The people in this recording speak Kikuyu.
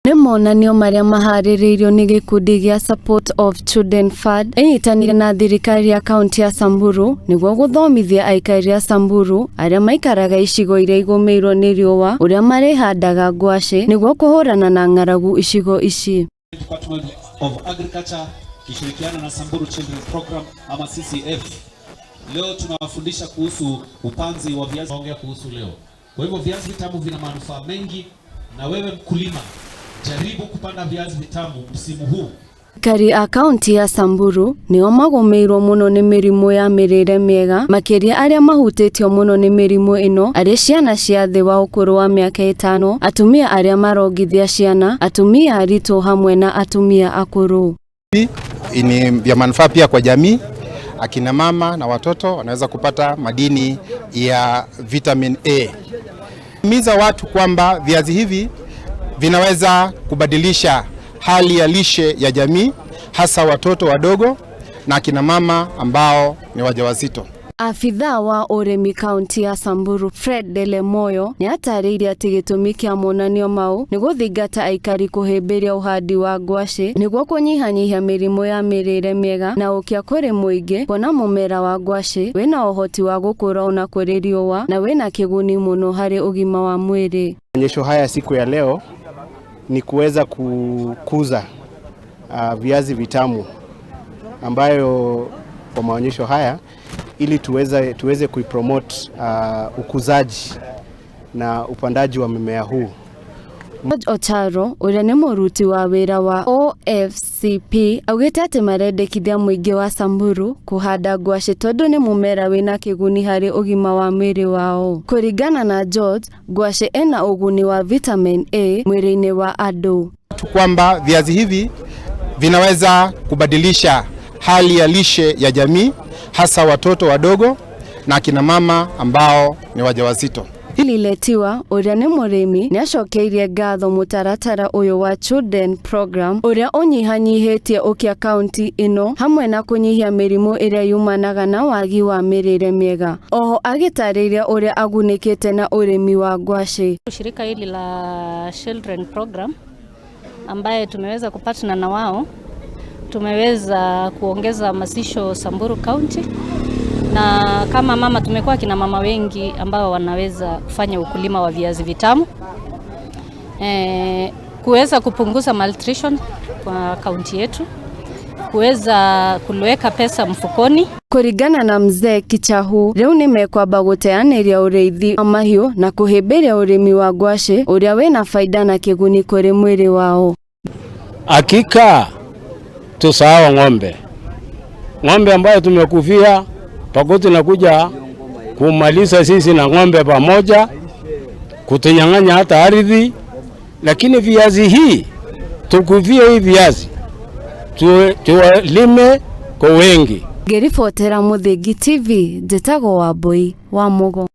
Nĩ monanio marĩa maharĩrĩirio nĩ gĩkundi gĩa Support of Children Fund ĩnyitanĩire na thirikari ya kaunti ya Samburu nĩguo gũthomithia aikari a Samburu arĩa maikaraga icigo iria igũmĩirwo nĩ riũa ũrĩa marĩhandaga ngwacĩ nĩguo kũhũrana na ng'aragu icigo ici. Department of Agriculture ikishirikiana na Samburu Children Program ama CCF. Leo tunawafundisha kuhusu upanzi wa viazi, ongea kuhusu leo. Kwa hivyo viazi vitamu vina manufaa mengi, na wewe mkulima, jaribu kupanda viazi vitamu msimu huu. Aikari a kaunti ya Samburu nĩo magũmĩirwo mũno nĩ mĩrimũ ya mĩrĩre mĩega, makĩria arĩa mahutĩtio mũno nĩ mĩrimũ ĩno arĩ ciana cia thĩ wa ũkũrũ wa mĩaka 5, atumia arĩa marongithia ciana, atumia aritũ hamwe na atumia akũrũ. Ni vya manufaa pia kwa jamii. Akina mama na watoto wanaweza kupata madini ya vitamin A. Himiza watu kwamba viazi hivi vinaweza kubadilisha hali ya lishe ya jamii, hasa watoto wadogo na akina mama ambao ni wajawazito. Abithaa wa ũrĩmi kaunti ya Samburu Fred Delemoyo nĩ atarĩirie atĩ gĩtũmi kĩa monanio mau nĩ gũthingata aikari kũhĩmbĩria ũhandi wa ngwacĩ nĩguo kũnyihanyihia mĩrimũ ya mĩrĩre mĩega na ũkĩa kũrĩ mũingĩ, kuona mũmera wa ngwacĩ wĩna ũhoti wa gũkũra ona kũrĩ riũa na wĩna kĩguni mũno harĩ ũgima wa mwĩrĩ. Maonyesho haya siku ya leo ni kuweza kukuza viazi vitamu ambayo kwa maonyesho haya ili tuweze kuipromote ukuzaji na upandaji wa mimea huu. George Ocharo ũrĩa nĩ mũruti wa wĩra wa OFCP augĩte atĩ marendekithia mũingĩ wa Samburu kũhanda ngwacĩ tondũ nĩ mũmera wĩna kĩguni harĩ ũgima wa mwĩrĩ wao. Kũringana na George, ngwacĩ ĩna ũguni wa vitamin A mwĩrĩ-inĩ wa andũ. Kwamba viazi hivi vinaweza kubadilisha hali ya lishe ya jamii, hasa watoto wadogo na akina mama ambao ni wajawazito. Liletiwa ũrĩa nĩ mũrĩmi nĩ acokeirie ngatho mũtaratara ũyũ wa Children Program ũrĩa ũnyihanyihĩtie ũkĩa kaunti ĩno hamwe na kũnyihia mĩrimũ ĩrĩa yumanaga na wagi wa mĩrĩre mĩega. Oho agĩtarĩria ũrĩa agunĩkĩte na ũrĩmi wa ngwacĩ. Shirika hili la Children Program ambaye tumeweza kupatana na wao, tumeweza kuongeza hamasisho Samburu County, na kama mama tumekuwa kina mama wengi ambao wanaweza kufanya ukulima wa viazi vitamu, kuweza kupunguza malnutrition kwa kaunti yetu, kuweza kuweka pesa mfukoni. Kũringana na mzee Kichahu, rĩu nĩ mekwamba gũteanĩria ũrĩithi wa mahiũ na kũhĩmbĩria ũrĩmi wa ngwacĩ ũrĩa wĩna faida na kĩguni kũrĩ mwĩrĩ wao. Hakika tusahau ng'ombe, ng'ombe ambayo tumekufia Pokot nakuja kumaliza sisi na ng'ombe pamoja, kutunyang'anya hata ardhi. Lakini viazi hii tukufie hii viazi tuwalime kwa wengi. Ngĩribotera Mũthingi TV, njĩtagwo Wambui wa Mugo.